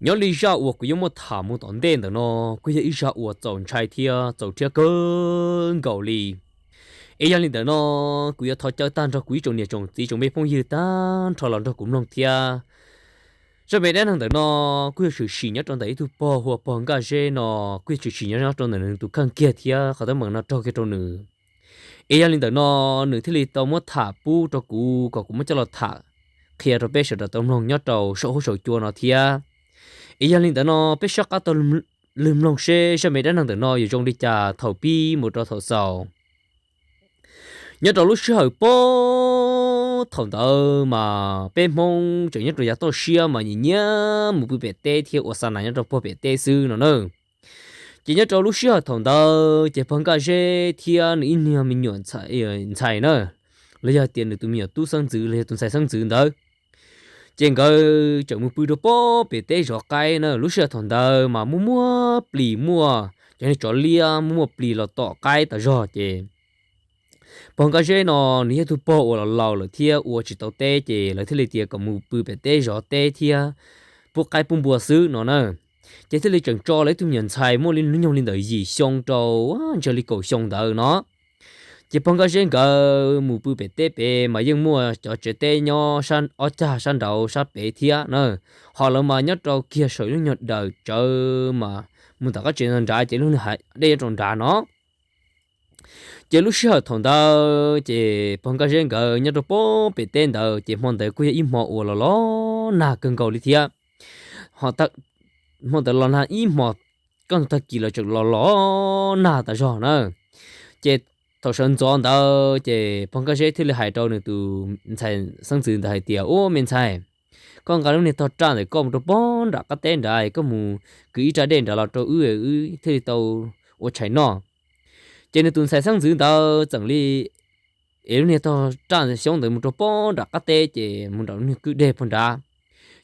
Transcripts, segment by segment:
Nyob li zaj uas kuv yuav muab tham mus tom ntej ntawm no kuj yog ib zaj uas txaus ntshai thiab txaus rhiab kawg nkaus li. Es yog li ntawm no, kuv yuav thov caw tag nrho kuv ib tsoom niam tsoom txiv tsoom me phooj ywg tag nrho los nrog kuv mloog thiab. Zaj me dab neeg ntawm no kuj yog tshwm sim nyob rau ntawm ib tug pog hu ua pog Nkaj Zeb no, kuj yog tshwm sim nyob rau ntawm nws tus kheej kiag thiab qhov teeb meem no raug kiag rau nws. Es yog li ntawm no, nws thiaj li tau muab tham pub rau kuv kom kuv muab coj los tham qhia rau peb sawv daws tau mloog nyob rau saum huab saum cua no thiab. Es yog li ntawd no peb sib qab tau lwg mloog seb zaj me dab neeg ntawm no yuav zoo li cas thaum pib mus rau thaum xaus. Nyob rau lub sij hawm pob thaum ntawd mas peb Hmoob tseem nyob rau yav toj siab mas nyiam nyiam mus pw pem teb thiab ua xa nas nyob rau pog pem teb xwb no na. Ces nyob rau lub sij hawm thaum ntawd ces pog Nkaj Zeb thiab nws ib niag me nyuam ntxhais na, los yog tias nws tus me nyuam tub xeeb ntxwv los yog tus ntxhais xeeb ntxwv ntawd, ces nkawd tseem mus pw rau pob pem teb zov qaib na. Lub sij hawm thaum ntawd mas muaj muaj plis, muaj cov niag tsov liab muaj muaj plis los tom qaib tas zog ces pog Nkaj Zeb no nws yog tug pog uas los laus lawm thiab ua tsis tau teb ces lawv thiaj li tias kom mus pw pem teb zov teb thiab pub qaib pub npua xwb no na. Ces thiaj li tseem tso lawv ib tug me nyuam ntxhais muaj li hnub nyoog li ntawm yim xyoo rau, ntshai li kaum xyoo ntawd no. Ces pog Nkaj Zeb nkawd mus pw pem teb pem mas yeej muaj cov tsev teb nyob ob cag sab nraud sab pem thiab na. Ho lawv mas nyob rau kiag saum lub nyuag dawm tsawv mas mus tom qab tsev nrad ces lub nyuag hav dej nyob rau nrad no. Ces lub sij hawm thaum ntawd ces pog Nkaj Zeb nkawd nyob rau pob pem teb ntawd ces hmo ntawd kuj yog ib hmo uas los los nag kawg nkaus li thiab. Hmo ntawd los nag ib hmo, kaj ntug tag kis los tseem los los nag tas zog na. Ces thaum sawv ntxov ntawd ces pog Nkaj Zeb thiaj li hais rau nws tus ntxhais xeeb ntxwv ntawd hais tias, Ub me ntxhais, koj nqa lub niag tog raj ntawm koj mus rau pob nram qab teb nrad, koj mus kwv ib raj dej nrad los rau wb, wb thiaj li tau ua tshais noj. Ces nws tus ntxhais xeeb ntxwv ntawd txawm li ev lub niag tog raj xyoob ntawd mus rau pob nram qab teb ces mus nram lub niag kwj deg puag nrad.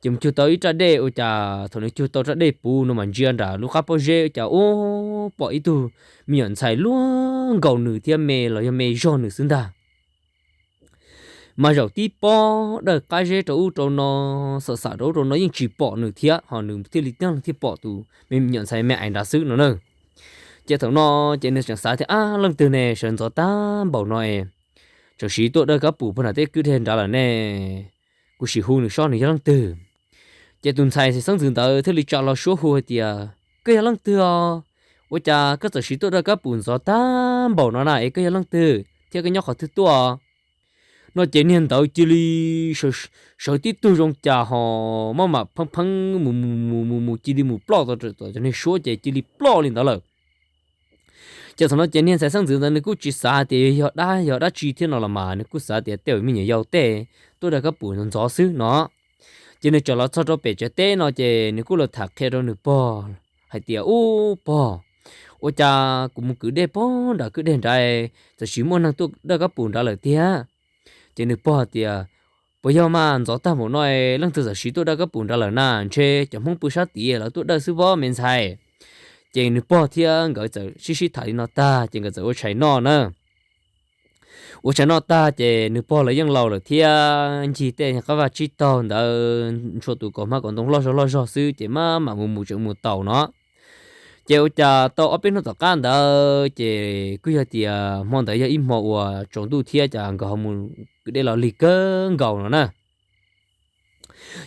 Ces mus cug tau ib raj dej, ua cas thaum nws cug tau raj dej puv no mas ntsia nram lub qab pob zeb ua cas ub pom ib tug me nyuam ntxhais luaj nkaus nws thiab me los yog me zog nws xwb ntag. Mas zaum tib pob dawj qab zeb rau ub rau no, xam xam rau ub rau no yeej tsis pom nws thiab, ho nws thiaj li tib leeg thiaj pom tus me nyuam ntxhais me ais nrad xwb no na. Ces thaum no ces nws tseem xav tias, Ab, leej twg ne sawv ntxov tag npaum no es tseem siv tuaj dawj kab pum puag nram tej kwj deg nrad lawm ne? Kuv sim hu nws saib nws yog leej twg. Ces tus ntxhais xeeb ntxwv ntawd thiaj li tsa hlo suab hu hais tias, Koj yog leej twg os? Ua cas koj txawm siv tuaj dawj kab pum ntxov tag npaum no na es koj yog leej twg thiab koj nyob qhov twg tuaj? No ces niag ntawd cia li sawv tib tug zoo cas ho maj mam pheeb pheeb mus mus mus mus mus cia li mus ploj tau tom cov niag suab ces cia li ploj li ntawd lawm. Ces thaum no ces niag ntxhais xeeb ntxwv ntawd nws kuj tsis xav hais tias yog dab yog dab tsi thiab no los mas nws kuj xav tias tej zaum me nyuam yaus tej tuaj dawj kab pum ntxov xwb no. Ces nws txawm los txog rau pem tsev teb no ces nws kuj los tham qhia rau nws pog hais tias, Ub pog, ua cas kuv mus kwv dej pob nram kwj deg nrad txawm sis muaj neeg tuaj dawj kab pum nrad lawm tiag. Ces nws pog tias, Puas yog mas ntxov tag npaum no leej twg txawm sis tuaj dawj kab pum nrad lawm na? Ntshe cov Hmoob pw sab tid lawv tuaj dawj xwb pob me ntxhais. Ces nws pog thiab nkawd txawm sib sib tham li no tag ces nkawd txawm ua tshais noj na. Ua tshais noj tag ces nws pog lawv yeej laus lawm thiab ncig tej qab vaj tsib taug ntawd ntshua tus kaus hmab kaus ntoo loj zog loj zog xwb ces maj mam mus mus tseem mus taus no. Ces ua cas tau ob peb hnub tom qab ntawd ces kuj yog tias hmo ntawd yog ib hmo uas tsaus ntuj thiab cas nkawd ho mus kwv dej los lig kawg nkaus no na.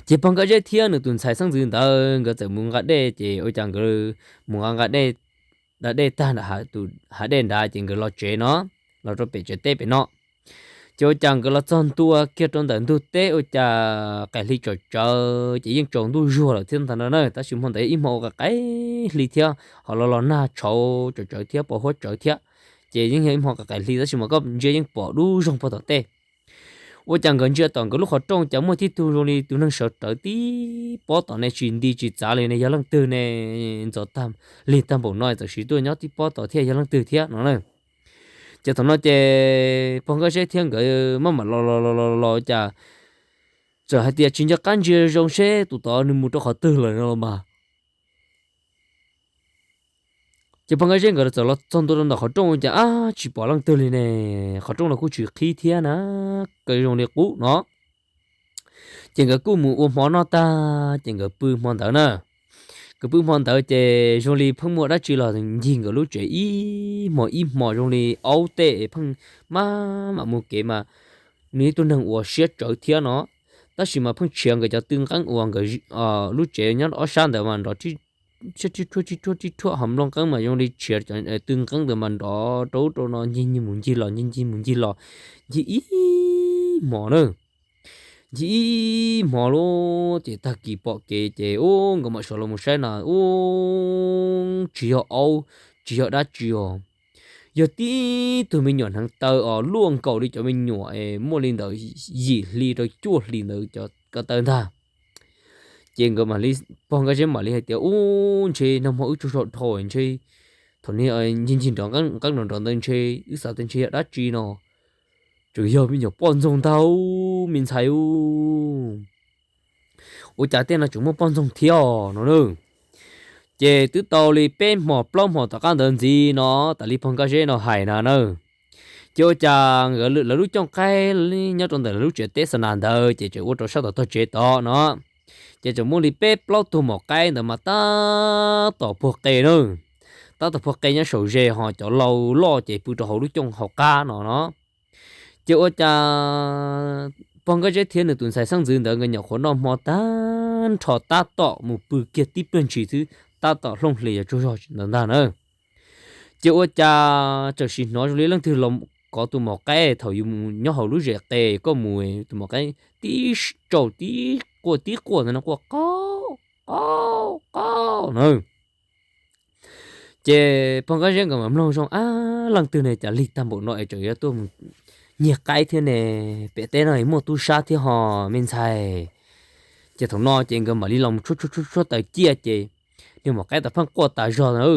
Ces pog Nkaj Zeb thiab nws tus ntxhais xeeb ntxwv ntawd nkawd txawm mus nqa dej ces ua cas nkawd mus nqa nqa dej, da dej tag nram tus hav dej nrad ces nkawd los tsev no, los rau pem tsev teb pem no. Ces ua cas nkawd los txog ntua kiag rau ntawm ntug teb ua cas qaim hli tsawm tsawv ces yeej tsaus ntuj zuag lawm thiab ntag no na, tab sis hmo ntawd ib hmo ua qaim hli thiab ho los los nag tshauv tsawm tsawv thiab pos huab tsawv thiab. Ces yeej yog ib hmo qaim hli tab sis mas koj ntsia yeej pom dub zog puag tom tej. Ua cas nkawd ntsia tom nkawd lub qhov rooj cas muaj tib tug zoo li tus neeg sawv rawv tib pob tom ne, tsis nti tsis txav li ne, yog leej twg ne? Ntxov tag lig tag npaum no txawm sis tuaj nyob tib pob tom thiab, yog leej twg thiab no na. Ces thaum no ces pog Nkaj Zeb thiab nkawd maj mam los los los los cas txawm hais tias tsis nco qab ntsia zoo seb tus tod nws mus rau qhov twg lawm no los mas. Ces pog Nkaj Zeb nkawd txawm los txog ntua rau ntawm qhov rooj ua cas ab tsis pom leej twg li ne, qhov rooj los kuj tsis qhib thiab na, kaw zoo li qub no. Ces nkawd kuj mus ua hmo noj tag ces nkawd pw hmo ntawd na. Nkawd pw hmo ntawd ces zoo li pheej muaj dab tsi los ncig nkawd lub tsev ib hmo ib hmo zoo li aub tej pheej maj mam mus kev mas nws ib tug neeg uas siab tsawv thiab no. Tab sis mas pheej tshiav nkawd cov tw nqeeb uas nkawd lub tsev nyob ob sab ntawd mas nrov rib rhuaj rib rhuaj rib rhuaj ho nplooj nqeeb mas zoo li tshiav tw nqeeb ntawd mas nrov rau ub rau no ncig ncig mus ncig los ncig ncig mus ncig los ncig ib hmo na. Ncig ib hmo lawm ces tag kis pom kev ces ub nkawd mam sawv los mus saib na ub tsis yog aub tsis yog dab tsi os, yog tib tug me nyuam hneev taw os luaj nkaus li cov me nyuam es muaj li ntawm yim hli rau cuaj hlis ntawd cov ko taw ntag. Ces nkawd mam li, pog Nkaj Zeb mam li hais tias ub ntshe nag hmo wb tsaug zog dhau ntshe thaum niag ncig ncig nrov nqeeb nrov nrov ntawd ntshe wb xav tias ntshe yog dab tsi no, tseem yog me nyuam poj ntxoog ntag me ntxhais ub. Ua cas tej no tseem muaj poj ntxoog thiab os no na. Ces twb tau li peb hmo plaub hmo tom qab ntawd ntxiv no, tas li pog Nkaj Zeb no hais na na, ces ua cas nkawd lawv lub cooj qaib nyob rau ntawm lawv lub tsev teb xa nas ntawd ces tseem ua rau sab tom tog tsev tod no, ces tseem muaj li peb plaub tug maum qaib ntawd mas tab tom puag qe na, tab tom puag qe nyob saum ze ho cov laus loj ces pw rau hauv lub cooj hauv qab no no. Ces ua cas pog Nkaj Zeb thiab nws tus ntxhais xeeb ntxwv ntawd nkawd nyuam qhuav noj hmo tag nrho tab tom mus pw kiag tib pliag ntshis xwb tab tom hlooj hlis yuav tsaug zog ntawd ntag na. Ces ua cas txawm sim hnov zoo li leej twg los kov tus maum qaib thaum yus mus nyob hauv lub zes qe koj mus tus maum qaib tib tsaus tib quaj tib quaj ntawd no quaj qau qau qau na. Ces pog Nkaj Zeb nkawd mam mloog zoo ab leej twg ne cas lig tag npaum no es tseem yuav tuaj mus nyiag qaib thiab ne, pem teb no muaj tub sab thiab ho me ntxhais. Ces thaum no ces nkawd mam li los mus tshuab tshuab tshuab taws ciaj ces niag maum qaib tau pheej quaj tas zog na.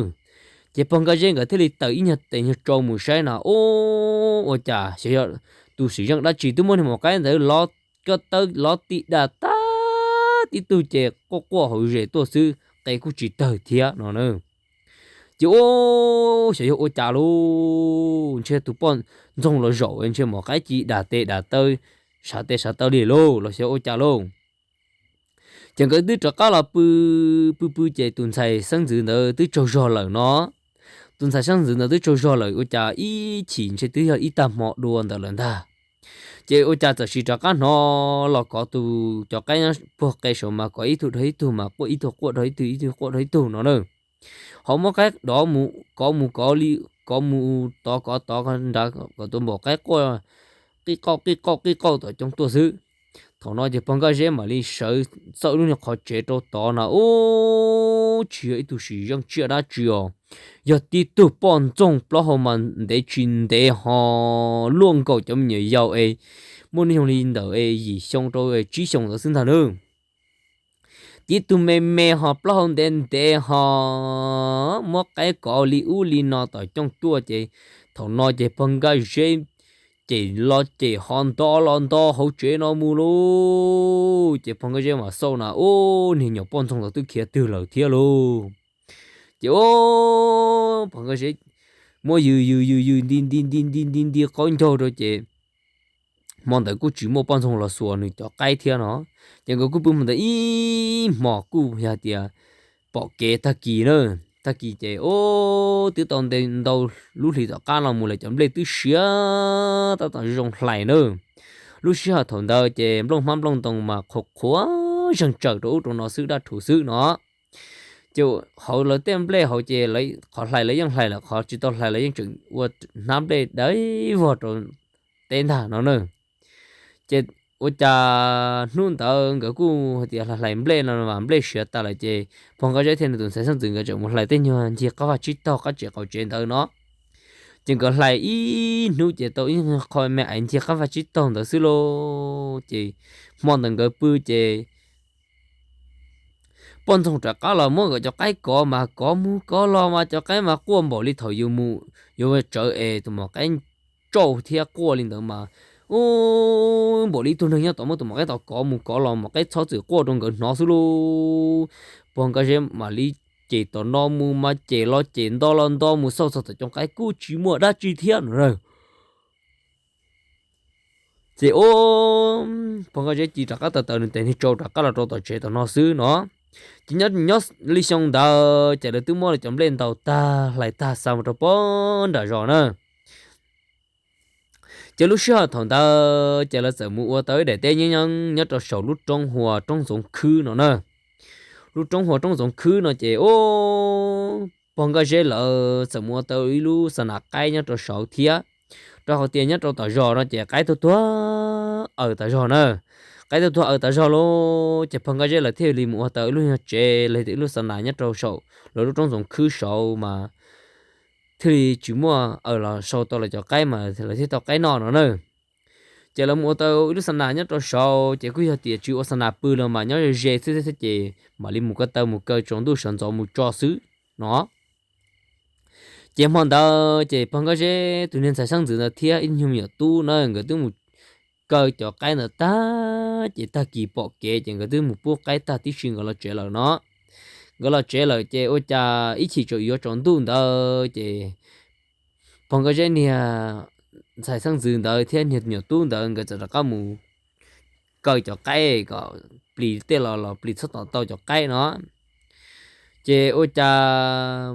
Ces pog Nkaj Zeb nkawd thiaj li tawm ib nyuag tes nyuag tsau mus saib na ub ua cas xyov yog tus sim zeej dab tsi twb muab niag maum qaib ntawd lov koj tawb lov ti da tag tib tug ces quaj quaj hauv zes tuaj xwb qe kuj tsis tawg thiab no na. Ces ub xyov yog ua cas lauj, ntshe tus poj ntxoog los zaum ntshe maum qaib ci dam tes dam taw, sav tes sav taw li lauj los xyov ua cas lauj. Ces nkawd twb rov qab los pw pw pw ces tus ntxhais xeeb ntxwv ntawd twb tsaug zog lawm no. Tus ntxhais xeeb ntxwv ntawd twb tsaug zog lawm ua cas ib chim ntshe twb yog ib tag hmo dua ntawd lawm ntag. Ces ua cas txawm sim rov qab hnov los kov tus cov qaib nyob puag qe saud mas kov ib tug dhau ib tug mas quaj ib tug quaj dhau ib tug ib tug quaj dhau ib tug no na. Ho muab qaib dov mus kov mus kov li, kov mus tod kov tod nrad kom tus maum qaib quaj qij qauj qij qauj qij qauj tom coob tuaj xwb. Thaum no ces pog Nkaj Zeb mam li sawv txawj lub niag qhov tsev rau tod na ub tsis yog ib tug sim zeej tsiaj dab tsi os, yog tib tug poj ntxoog plaub hau mas ntev tsis ntev ho luaj nkaus cov me nyuam yaus es muaj hnub nyoog li ntawm es yim xyoo rau tsib xyoos ntawd xwb ntag na. Tib tug me me ho plaub hau ntev ntev ho muab qaib kov li ub li no tom cooj tuaj ces thaum no ces pog Nkaj Zeb cem los cem ho nto los nto hauv tsev no mus lauj. Ces pog Nkaj Zeb mas xauj na ub niag nyuam poj ntxoog ntawd twb khiav twg lawm thiab lauj. Ces ub pog Nkaj Zeb muab yws yws yws yws nti nti nti nti nti nti qaub ncaug rau ces hmo ntawd kuj tsis muaj poj ntxoog los xuas nws cov qaib thiab no. Ces nkawd kuj pw hmo ntawd ib hmos kuj yog tias pom kev tag kis na. Tag kis ces ub twb tau nte ntau lub hlis tom qab no mus lawm cov nplej twb siav tab tom zoo hlais na. Lub sij hawm thaum ntawd ces nplooj hmab nplooj ntoo mas qhuav qhuav zeeg tsawm rau ub rau no xwb dab rhuv xwb no. Ces hauv lawv tej nplej hauv ces qhov hlais lawv yeej hlais lawm, qhov tsis tau hlais lawv yeej tseem ua hnab nplej dawb vog rau teb ntag no na. Ces ua cas hnub ntawd nkawd kuj hais tias hlais hlais nplej no mas nplej siav tas lawm ces pog Nkaj Zeb thiab nws tus ntxhais xeeb ntxwv nkawd tseem mus hlais tej nyuag ncig qab vaj tsib taug qab tsev qaum tsev ntawd no. Ces nkawd hlais ib hnub ces tau ib qho me aiv ncig qab vaj tsib taug ntawd xwb lauj. Ces hmo ntawd nkawd pw ces poj ntxoog rov qab los muab nkawd cov qaib kov mas kov mus kov los mas cov qaib mas quaj npaum li thaum yus mus yuav tsawv es tus maum qaib tsauj thiab quaj li ntawd mas ub npaum li ib tug neeg nyob tom muab tus maum qaib tom kov mus kov los maum qaib txhob txwm quaj rau nkawd hnov xwb lauj. Pog Nkaj Zeb mam li cem tom no mus mas cem los cem nto los nto mus xauj txog tom cooj qaib kuj tsis muaj dab tsi thiab no na. Ces ub pog Nkaj Zeb cia rov qab taws taws nws tes niag tsau rov qab los rau tom tsev tom no xwb no. Ces nyob nyob li xyoo ntawd ces lawv twb muab lawv cov nplej ntaus tag hlais tag xa mus rau pog nram zos na. Ces lub sij hawm thaum ntawd ces lawv txawm mus ua tau ib daim teb nyob nyob rau saum lub roob hu ua roob Ntxoov Khwb no na. Lub roob hu ua roob Ntxoov Khwb no ces ub, pog Nkaj Zeb lawv txawm mus ua tau ib lub xa nas qaib nyob rau saud thiab, rau hauv tias nyob rau tom zos no ces qaib tuag tuag aws tas zog na. Qaib tuag tuag aws tas zog lauj, ces pog Nkaj Zeb lawv thiaj li mus ua tau ib lub nyuag tsev los yog tias ib lub xa nas nyob rau saum lawv lub roob Ntxoov Khwb saud mas thiaj li tsis muaj aws los sau tau lawv cov qaib mas lawv thiaj tau qaib noj no na. Ces lawv mus ua tau ib lub xa nas nyob rau saud ces kuj yog tias tsis ua xa nas pw los mas nyob ze ze xwb thiab ces mam li mus ko taw mus kaw tsaus ntuj sawv ntxov mus tso xwb no. Ces hmo ntawd ces pog Nkaj Zeb tus niag ntxhais xeeb ntxwv ntawd thiab ib nyuag me nyuam tub na nkawd twb mus kaw cov qaib ntawd tag ces tag kis pom kev ces nkawd twb mus pub qaib tag tib si nkawd los tsev lawm no. Nkawd los tsev lawm ces ua cas ib chim tsaus yuav tsaus ntuj ntawd ces pog Nkaj Zeb niag ntxhais xeeb ntxwv ntawd thiab niag nyuam tub ntawd nkawd txawm rov qab mus kaw cov qaib kom plis tej los los plis txhob tom tau cov qaib no. Ces ua cas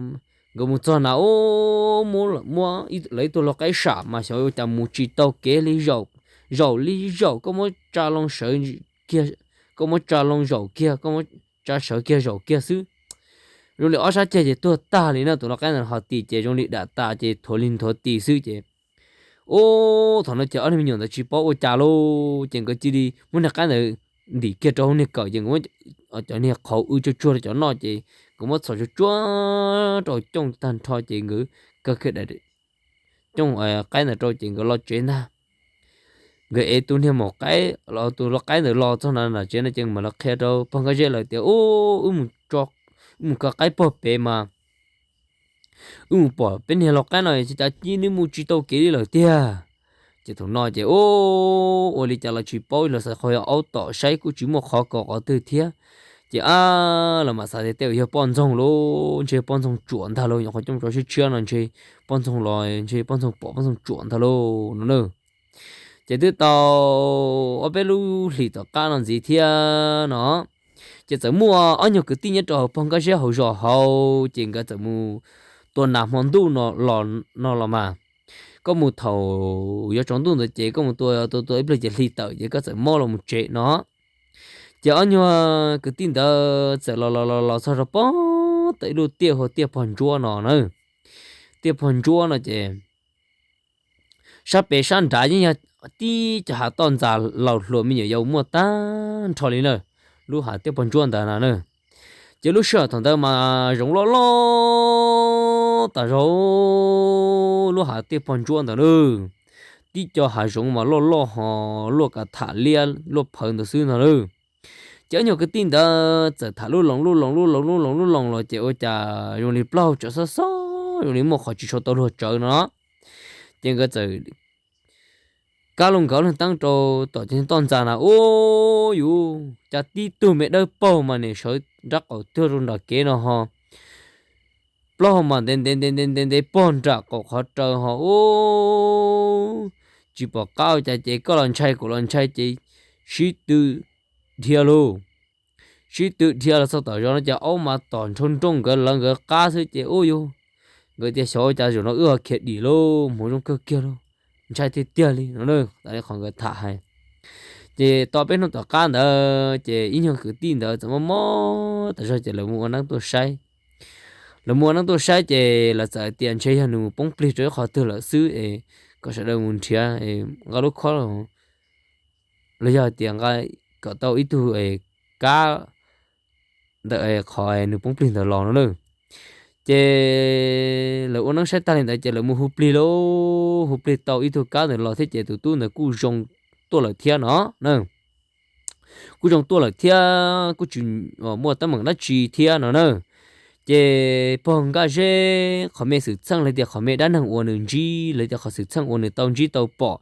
nkawd mus txog na ub, muab lawv ib tug lau qaib sam mas xyov ua cas mus tsis tau kev li, zaum li zaum koj muab tsa loo sawv kiag, koj muab tsa loo zaum kiag, koj muab tsa sawv kiag zaum kiag xwb. Zoo li ob sab ceg ces tuag tag li na, tus lau qaib ntawd ho ti ces zoo li dam tas ces thuav li nthuav ti xwb ces ub, thaum no ces ob niag me nyuam ntawd tsis paub ua cas lauj ces nkawd cia li muab niag qaib ntawd ntim kiag rau hauv niag kawm ces nkawd muab cov niag qhauv w tsuag tsuag rau cov noj ces nkawd muab txhos tsuag tsuag rau cooj tag nrho ces nkawd kaw kiag daim cooj qaib ntawd rau ces nkawd los tsev ntag. Nkawd ev tus niag maum qaib los tus lau qaib ntawd los txog nram tsev no ces mam los qhia rau pog Nkaj Zeb lawv tias ub, wb mus kaw qaib pog pem mas wb mus pom peb niag lau qaib no cas cia li mus tsis tau kev li lawm tiag. Ces thaum no ces ub, ua li cas los tsis paub, los xav qhov yog aub tom saib kuj tsis muaj qhov kaus qhov twg thiab. Ces ab, los mam xav tias tej uas yog poj ntxoog lauj, ntshe poj ntxoog tsuam ntag lauj, nyuam qhuav coj mus tso tshiab tshiab no ntshe poj ntxoog los ntshe poj ntxoog pom poj ntxoog tsuam ntag lauj no na. Ces twb tau ob peb lub hlis tom qab no ntxiv thiab no ces txawm muaj ob nyuag kwv tij nyob rau hauv pog Nkaj Zeb hauv zos hauv ces nkawd txawm mus tua nas hmo ntuj no los mas. Koj mus thaum yuav tsaus ntuj ntawd ces koj mus tua tua tua ib pliag ces hli tawm ces koj txawm mob los mus tsev no. Ces ob nyuag kwv tij ntawd txawm los los los los txog rau pog tau ib lub tiaj hu ua tiaj pog ntsuab no na. Tiaj pog ntsuab no ces sab pem sab nrad yeej yog tib cov hav toj ntxas laus hluas me nyuam yaus muaj tag nrho li na. Lub hav tiaj pog ntsuab ntawd no na. Ces lub sij hawm thaum ntawd mas zoov loj loj tas zog, lub hav tiaj pog ntsuab ntawd na. Tib co hav zoov mas loj loj ho luaj kav tham liab luaj phawv ntawd xwb no na. Ces ob nyuag kwv tij ntawd txawm tham lub loos lub loos lub loos lub loos lub loos los ces ua cas zoo li plaub hau tsawv xob xob, zoo li muaj qhov tsis tshua tau luag tsawv no. Ces nkawd txawm kab loo nkawd leeg teeb rau tom cov toj ntxas na, ub, yus cas tib tug me dawb paug mas nim sawv nrab qaum tuag rau nram kev no ho plaub hau mas ntev ntev ntev ntev ntev ntev pog nram qaum qhov raws ho ub, tsis pom qab ua cas ces koj los ntshai kuv los ntshai ces sib tw dhia lauj. Sib tw dhia los txog tom zos no ces aub mas tom nrhoo nrooj nkawd lawv nkawd qab xwb ces ub yus, nkawd tias xyov ua cas zaum no wb ho khiav dim lauj, hmoov zoo kawg kiag lauj, ntshai tiag tiag li no na. Qhov nkawd tham hais ces tau peb hnub tom qab ntawd ces ib nyuag kwv tij ntawd txawm muaj mob tas zog ces lawv mus ua neeb tuaj saib. Lawv mus ua neeb tuaj saib ces lawv txawm hais tias ntshe yog nws mus poob plig rau ib qhov twg lawm xwb es kom sawv daws mus nrhiav nqa lub khob los yog hais tias nqa kom tau ib tug kab ntawm qhov nws poob plig ntawd los no na. Ces lawv ua neeb saib tag li ntawd ces lawv mus hu plig lauj, hu plig tau ib tug kab ntawd los thiab ces tus tub ntawd kuj zoo tuaj lawm thiab no na. Kuj zoo tuaj lawm thiab kuj tsis muaj teeb meem dab tsi thiab no na. Ces pog Nkaj Zeb qhov me xwm txheej los tias qhov me dab neeg uas nws ntsib los tias qhov xwm txheej uas nws tau ntsib tau pom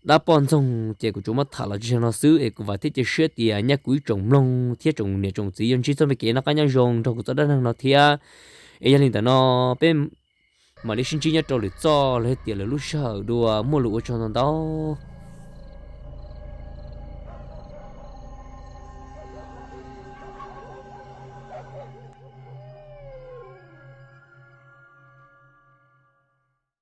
dab poj ntxoog ces kuv tsuas muab tham los txog no xwb es kuv vam thiab cia siab tias nyaj kuv ib tsoom mloog thiab tsoom niam tsoom txiv yuav ntsib txoj me kev noj qab nyob zoo nrog kuv txoj dab neeg no thiab. Es yog li ntawd no peb mam li sib ntsib nyob rau lwm txoj los tias lwm lub sij hawm dua, muaj lus ua tsaug ntau ntau.